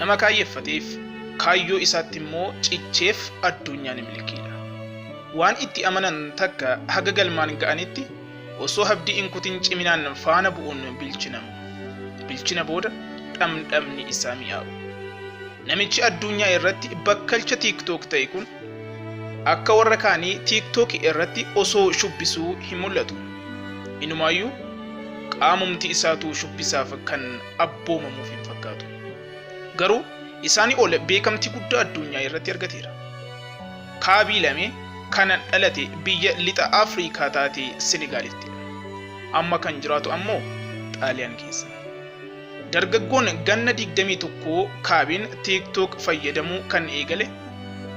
Nama kaayyeffateef, kaayyoo isaatti immoo cicheef addunyaan milkiidha. Waan itti amanan takka haga galmaan ga'anitti osoo habdii hin kutin ciminaan faana bu'uun bilchina. Bilchina booda dhamdhamni isaa mi'aawu. Namichi addunyaa irratti bakkalcha TikTok ta'e kun akka warra kaanii TikTok irratti osoo shubbisuu hin mul'atu. Inumaayyuu qaamumti isaatuu shubbisaaf kan abboomamuuf hin fakkaatu. Garuu isaanii ol beekamtii guddaa addunyaa irratti argateera. Kaabii Lamee kan dhalate biyya lixa Afrikaa taate Senegaalittidha. Amma kan jiraatu ammoo Xaaliyaan keessa. Dargaggoon ganna 21 Kaabiin TikTok fayyadamuu kan eegale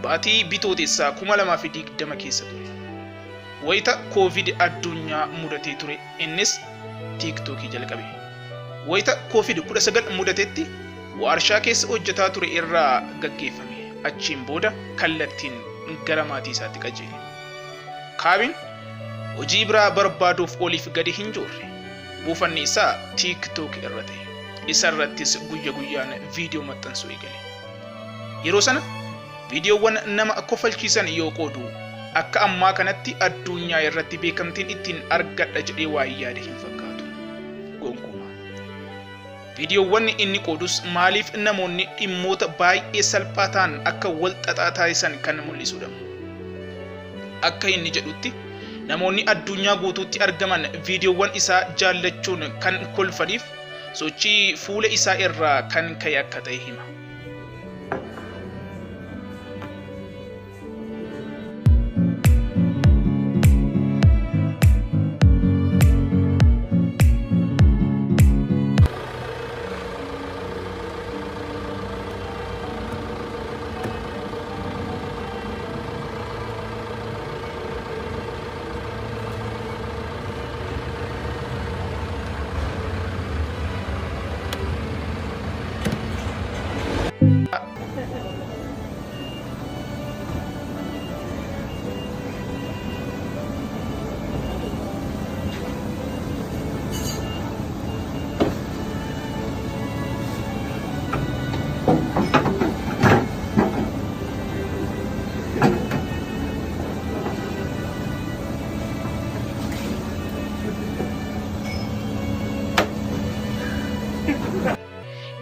baatii Bitootessaa 2020 keessa ture. Wayita Covid addunyaa mudatee ture innis TikTok jalqabe. Wayita Covid 19 mudatetti waarshaa keessa hojjetaa ture irraa gaggeeffame. Achiin booda kallattiin gara maatii isaatti qajeele. Kaabiin hojii biraa barbaaduuf oliif gadi hin joorre. Buufanni isaa TikTok irra ta'e. Isa irrattis guyya guyyaan viidiyoo maxxansuu eegale. Yeroo sana viidiyoowwan nama kofalchiisan yoo qoodu akka ammaa kanatti addunyaa irratti beekamtiin ittiin argadha jedhee waan yaade hin fakkaatu. Gonkumaa. Viidiyoowwan inni qoodus maaliif namoonni dhimmoota baay'ee salphaa ta'an akka wal xaxaa taasisan kan mul'isudha. Akka inni jedhutti namoonni addunyaa guutuutti argaman viidiyoowwan isaa jaallachuun kan kolfaniif sochii fuula isaa irraa kan ka'e akka ta'e hima.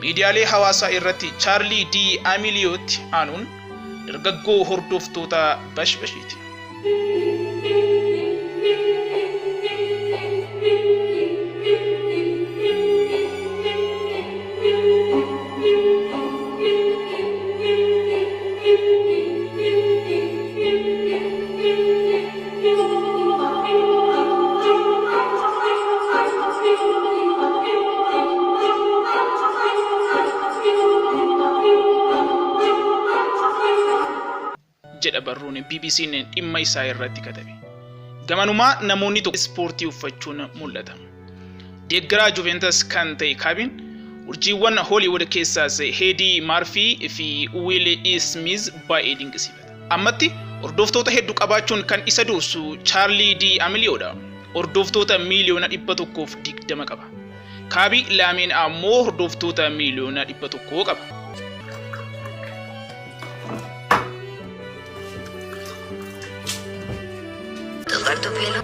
Miidiyaalee hawaasaa irratti Chaarlii D. Amiliyootti aanuun dargaggoo hordoftoota bashbashiiti. Jedha barruun BBC'n dhimma isaa irratti katabe. Gamanumaa namoonni tokko ispoortii uffachuun mul'ata. Deeggaraa Juventus kan ta'e Kaabiin urjiiwwan Hollywood keessaas Heedii Maarfii fi Wiil Ismiiz baay'ee dinqisiifata. Ammatti hordoftoota heddu qabaachuun kan isa dursu Chaarlii D Amiliyoodha. Hordoftoota miiliyoona 120 qaba. Kaabii Laameen ammoo hordoftoota miiliyoona 100 qaba. Tocar tu pelo.